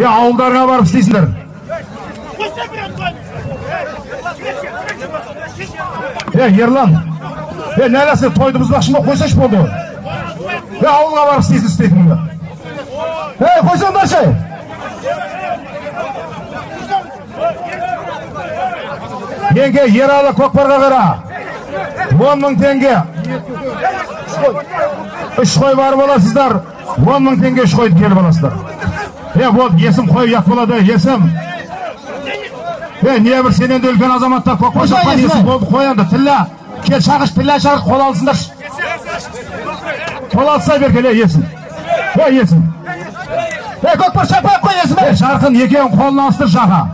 Е, ауылдарыңа барып істейсіңдер. Е, Ерлан. Е, нәләсі тойды бұзбақшы ма, қойсайшы болды. Е, ауылға барып істейсің істейтініңді. Е, қойсаңдаршы. Еңке Ералы көкпарға қара. 10 мың теңге. 3 қой барып аласыздар. 10 мың теңге 3 қойды келіп аласыздар. Е, болды, Есім қой ұят болады, Есім. Е, не бір сенен де үлкен азаматтар көкпар шапқан Есім болды, қой енді, тілла. Кел, шағыш, тілла шағыш, қол алсындаршы. Қол алса бер, кел, Есім. Е, Есім. Е, көкпар шаппай қой, Есім. Е, Жарқын, екеуін қолына алыстыр, Жақа.